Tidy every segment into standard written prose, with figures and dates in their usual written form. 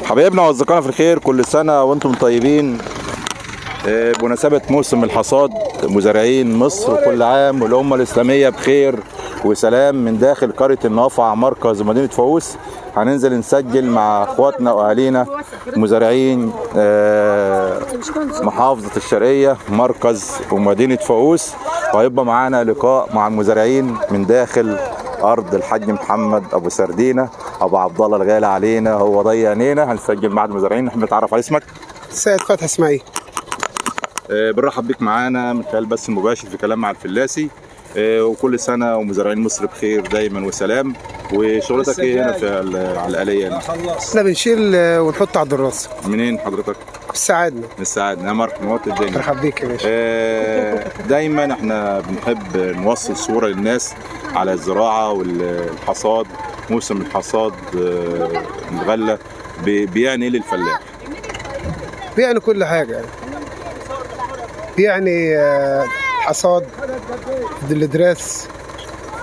حبايبنا واصدقائنا في الخير، كل سنة وانتم طيبين. بمناسبة موسم الحصاد مزارعين مصر، كل عام والامه الاسلامية بخير وسلام. من داخل قرية النافع مركز مدينة فاقوس هننزل نسجل مع اخواتنا واهالينا مزارعين محافظة الشرقية مركز ومدينة فاقوس، وهيبقى معانا لقاء مع المزارعين من داخل ارض الحاج محمد ابو سردينه ابو عبد الله الغالي علينا، هو ضي عينينا. هنسجل مع المزارعين. نحب نتعرف على اسمك. سيد فتحي اسماعيل. بنرحب بيك معانا من خلال بث مباشر في كلام مع الفلاسي. وكل سنة ومزارعين مصر بخير دايما وسلام. وشغلتك ايه هنا في على الآلية هنا؟ احنا بنشيل ونحط على الدراسة. منين حضرتك؟ ساعدنا. من السعادة. يا مرحبا، نورت الدنيا. مرحب بيك يا باشا. دايما احنا بنحب نوصل صورة للناس على الزراعة والحصاد. موسم الحصاد الغلة بيعني ايه للفلاح؟ بيعني كل حاجة يعني. بيعني حصاد، الدراس،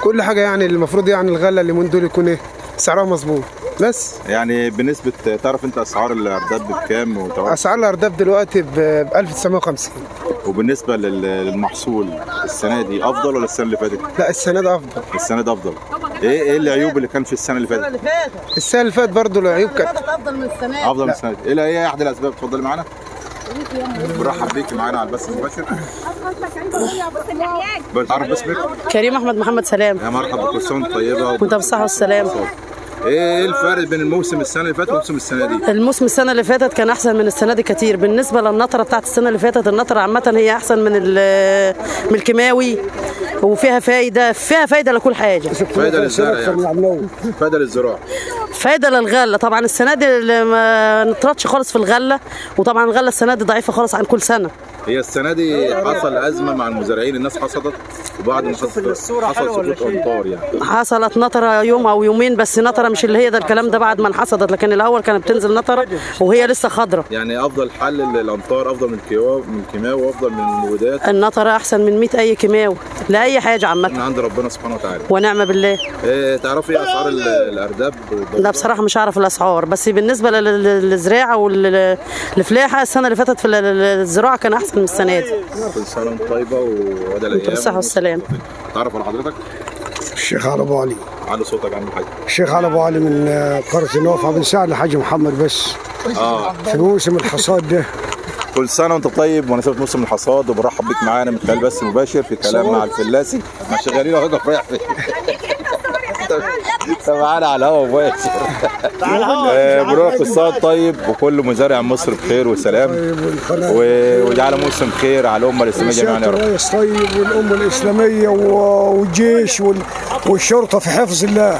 كل حاجة يعني. المفروض يعني الغلة اللي من دول يكون ايه سعرها مظبوط. بس يعني بالنسبة، تعرف انت اسعار الارداب بكام؟ اسعار الارداب دلوقتي ب 1950. وبالنسبة للمحصول السنة دي افضل ولا السنة اللي فاتت؟ لا، السنة دي افضل. السنة دي افضل. ايه العيوب اللي كان في السنة اللي فاتت؟ السنة اللي فاتت برضه العيوب كانت افضل من السنة دي. افضل من السنة دي. ايه احد الاسباب؟ اتفضلي معانا. برحب بيك معانا على البث المباشر. بتعرف باسمك؟ كريم احمد محمد سلام. يا مرحبا، كل سنة وانت طيبة. وانت بالصحة والسلامة. ايه الفرق بين الموسم السنة اللي فاتت وموسم السنة دي؟ الموسم السنة اللي فاتت كان احسن من السنة دي كتير. بالنسبة للنطره بتاعت السنة اللي فاتت، النطره عامة هي احسن من الكيماوي، وفيها فايده، فيها فايده لكل حاجة. فايده للزرع يعني. فايده للزراعة، فايده للغله. طبعا السنة دي ما نطرتش خالص في الغلة، وطبعا الغلة السنة دي ضعيفة خالص عن كل سنة. هي السنة دي حصل ازمة مع المزارعين، الناس حصدت وبعد ما حصل سقوط امطار يعني. حصلت نطره يوم او يومين بس، نطره مش اللي هي ده الكلام ده بعد ما انحصدت، لكن الاول كانت بتنزل نطره وهي لسه خضرة. يعني افضل حل للامطار افضل من الكيماوي وافضل من المبيدات. النطره احسن من 100 اي كيماوي لاي حاجة عامة. من عند ربنا سبحانه وتعالى. ونعم بالله. تعرفي ايه اسعار الارداب؟ لا بصراحة مش اعرف الاسعار، بس بالنسبة للزراعة والفلاحه السنة اللي فاتت في الزراعة كان احسن من السنة دي. كل سنة وانت طيبة وده الايام. بالصحة والسلامة. تعرف على حضرتك؟ الشيخ علي ابو علي. علي صوتك يا عم الحاج. الشيخ علي ابو علي من قرية النوفع. بنساعد الحاج محمد بس في موسم الحصاد ده. كل سنة وانت طيب بمناسبة موسم الحصاد، وبرحب بيك معانا من خلال بث مباشر في كلام مع الفلاسي. ما شغالين اهو رايح فين؟ انت معانا على الهوا مباشر. بنقول لك كل طيب وكل مزارع مصر بخير وسلام، ويجعل موسم خير على الامة الاسلامية جميعا يا رب. الرئيس طيب والامه الاسلامية والجيش والشرطة في حفظ الله.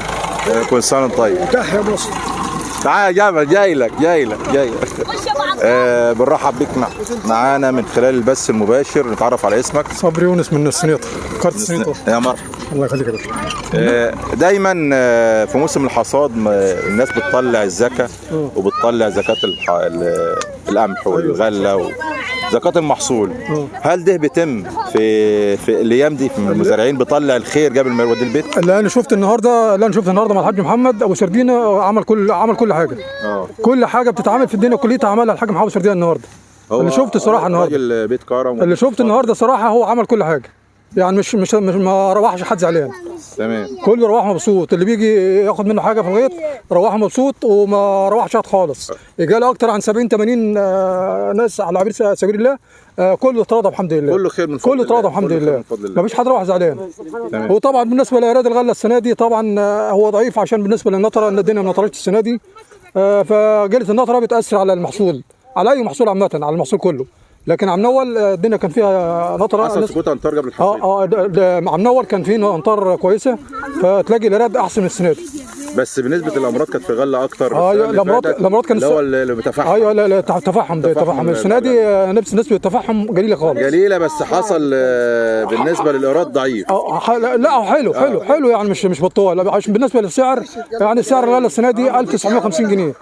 كل سنة وانت طيب. وتحيا مصر. تعال يا جمال، جاي لك جاي لك جاي لك. بنرحب بيك معانا من خلال البث المباشر. نتعرف على اسمك. صبري يونس من السنيطه، قرية السنيطه. يا مرحبا. الله يخليك يا باشا. دايما في موسم الحصاد الناس بتطلع الزكاة وبتطلع زكاة القمح والغلة وزكاه المحصول. هل ده بيتم في الايام دي؟ في المزارعين بيطلع الخير قبل ما يودي البيت؟ لا انا شفت النهارده، مع الحاج محمد ابو سردينه عمل كل حاجة. كل حاجة بتتعمل في الدنيا كلها عملها الحاج محمد ابو سردينه النهارده. اللي شفت صراحة النهارده بيت كرم، اللي شفت النهارده صراحة هو عمل كل حاجة يعني. مش مش ما روحش حد زعلان. تمام، كله روح مبسوط. اللي بيجي ياخد منه حاجة في الغيط روح مبسوط وما روحش حد خالص. جاله اكتر عن 70 80 ناس على عبير سبيل الله. كله اتراضى الحمد لله. كله خير من فضل الله. كله اتراضى الحمد لله، ما فيش حد روح زعلان. وطبعا بالنسبة لايراد الغلة السنة دي طبعا هو ضعيف، عشان بالنسبة للنطره ان الدنيا ما نطرتش السنة دي. فجلة النطره بتاثر على المحصول، على اي محصول عامة، على المحصول كله. لكن عم نول الدنيا كان فيها نطره. حصل سقوط امطار قبل الحصاد. عم نول كان فيه امطار كويسة، فتلاقي الايراد احسن من السنة دي. بس بالنسبة للامراض كانت في غله اكتر. الامراض كانت اللي هو اللي بتفحم. ايوه لا تفحم، ده تفحم السنة دي نسبه التفحم قليله خالص. قليله، بس حصل بالنسبة للايراد ضعيف. لا حلو حلو حلو يعني، مش بطال. عشان بالنسبة للسعر يعني سعر الغلة السنة دي 1950 جنيه.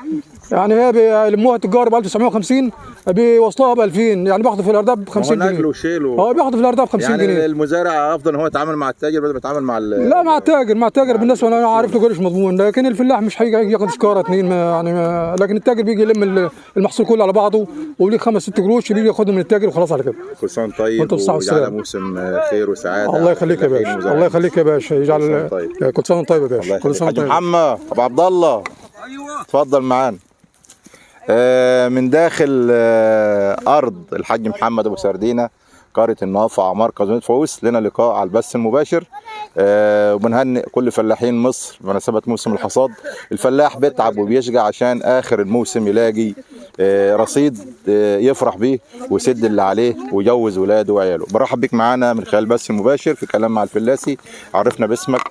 يعني هي بيلموها التجار ب 1950 بيوصلوها ب 2000، يعني بياخدوا في الارداب ب 50 جنيه. نقل وشيل بياخدوا في الارداب 50 يعني جنيه. المزارع افضل ان هو يتعامل مع التاجر بدل ما يتعامل مع لا مع التاجر، مع التاجر بالنسبة انا عارف له قرش مضمون، لكن الفلاح مش هيجي ياخد شكاره اثنين يعني، لكن التاجر بيجي يلم المحصول كله على بعضه وليه 5 6 قروش بيجي ياخدهم من التاجر وخلاص على كده. كل سنة طيب وانت بالصحة والسلامة. موسم خير وسعادة. الله يخليك يا باشا، الله يخليك يا باشا، يجعل كل سنة طيب يا باشا. كل سنة طيب. محمد ابو عبد الله، ايوه اتفضل معانا. من داخل ارض الحاج محمد ابو سردينه، قرية النافع، مركز مدينة فاقوس، لنا لقاء على البث المباشر. وبنهنئ كل فلاحين مصر بمناسبة موسم الحصاد. الفلاح بيتعب وبيشجع عشان اخر الموسم يلاقي رصيد يفرح بيه ويسد اللي عليه ويجوز ولاده وعياله. برحب بيك معانا من خلال البث المباشر في كلام مع الفلاسي. عرفنا باسمك.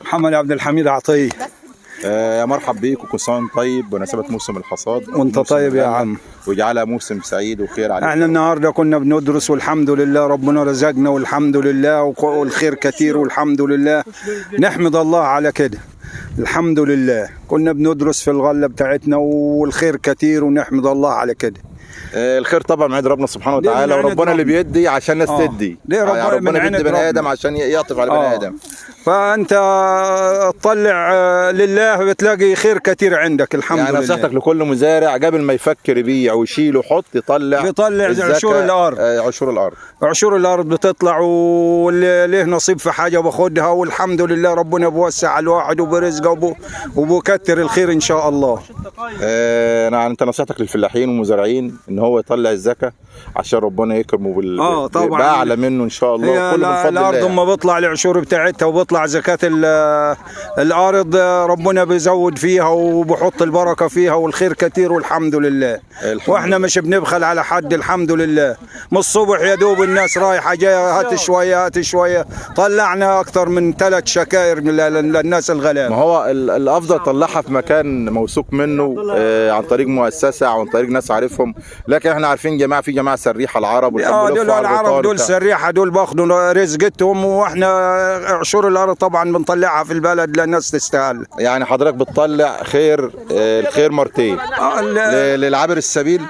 محمد عبد الحميد عطية. يا مرحب بيك وكل سنة طيب بمناسبة موسم الحصاد. وانت طيب يا عم، ويجعلها موسم سعيد وخير عليك. احنا النهارده كنا بندرس والحمد لله ربنا رزقنا والحمد لله، والخير كتير والحمد لله، نحمد الله على كده الحمد لله. كنا بندرس في الغلة بتاعتنا والخير كتير ونحمد الله على كده. الخير طبعا من عند ربنا سبحانه وتعالى، وربنا اللي بيدي عشان الناس تدي. ليه ربنا بيدي بني ادم عشان يعطف على بني ادم. فانت تطلع لله بتلاقي خير كتير عندك الحمد يعني لله. نصيحتك لكل مزارع قبل ما يفكر يبيع ويشيل ويحط يطلع، بيطلع عشور الارض. عشور الارض، عشور الارض بتطلع، واللي له نصيب في حاجة باخدها والحمد لله. ربنا بوسع على الواحد وبرزقه وبكتر الخير ان شاء الله. انت نصيحتك للفلاحين والمزارعين ان هو يطلع الزكاة عشان ربنا يكرمه طبعا باعلى منه ان شاء الله. كله من فضل الله. الارض ما بيطلع العشور بتاعتها وبيطلع زكاة الارض، ربنا بيزود فيها وبحط البركة فيها والخير كتير والحمد لله. واحنا مش بنبخل على حد الحمد لله. من الصبح يا دوب الناس رايحة جاية، هات شوية هات شوية، طلعنا اكتر من 3 شكاير للناس الغلابة. ما هو الافضل طلعها في مكان موثوق منه، عن طريق مؤسسة او عن طريق ناس عارفهم. لكن احنا عارفين جماعة، في جماعة سريحه العرب، دول العرب دول سريحه، دول باخدوا رزقتهم، واحنا عشور الارض طبعا بنطلعها في البلد للناس تستاهل. يعني حضرتك بتطلع خير، الخير مرتين، للعابر السبيل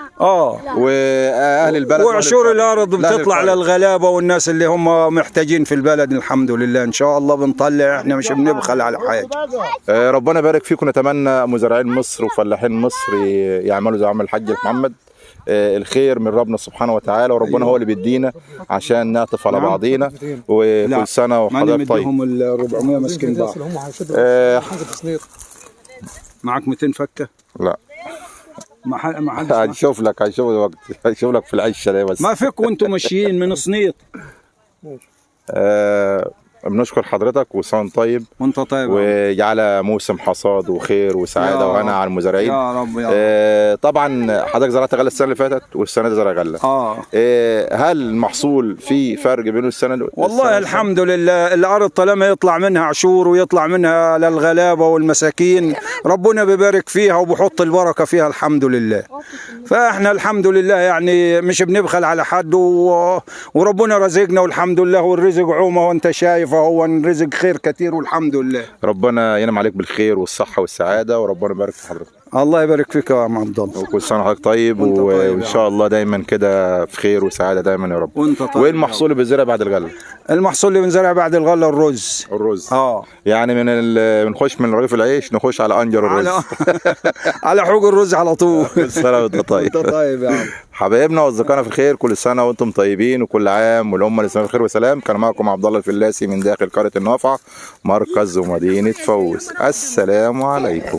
واهل البلد، وعشور الارض بتطلع للغلابه والناس اللي هم محتاجين في البلد الحمد لله. ان شاء الله بنطلع، احنا مش بنبخل على حاجة. ربنا يبارك فيكم. نتمنى مزارعين مصر وفلاحين مصر يعملوا زي عمل الحاج محمد. الخير من ربنا سبحانه وتعالى، وربنا هو اللي بيدينا عشان نعطف على بعضينا. وكل سنة وحضرتك طيب. ال 400 ماسكين بعض. معاك 200 فكه؟ لا ما حدش. هنشوف لك، هنشوف هنشوف لك في العشه ده بس. ما فيكم وانتم ماشيين من صنيط. بنشكر حضرتك وسنة طيب. وانت طيب. ويجعل موسم حصاد وخير وسعادة وهنا على المزارعين يا رب يا رب. طبعا حضرتك زرعت غله السنة اللي فاتت والسنة دي زرع غله. هل المحصول في فرق بينه السنة؟ والله الحمد لله، الارض طالما يطلع منها عشور ويطلع منها للغلابه والمساكين ربنا بيبارك فيها وبحط البركة فيها الحمد لله. فاحنا الحمد لله يعني مش بنبخل على حد، وربنا رزقنا والحمد لله، والرزق عومه وانت شايف هو رزق خير كتير والحمد لله. ربنا ينعم عليك بالخير والصحة والسعادة، وربنا يبارك في حضرتك. الله يبارك فيك يا عم عبد الله. وكل سنة وحضرتك طيب، وان شاء الله دايما كده في خير وسعادة دايما يا رب. وانت طيب. وايه المحصول اللي بيزرع بعد الغلة؟ المحصول اللي بنزرع بعد الغلة الرز. الرز. يعني من بنخش من رغيف العيش نخش على انجر الرز. على حوج الرز على طول. كل سنة وانت طيب. وانت طيب يا عم. حبايبنا واصدقائنا في الخير، كل سنة وانتم طيبين، وكل عام والامه الاسلامية بخير وسلام. كان معكم عبد الله الفلاسي من داخل قرية النافع، مركز ومدينة فوز. السلام عليكم.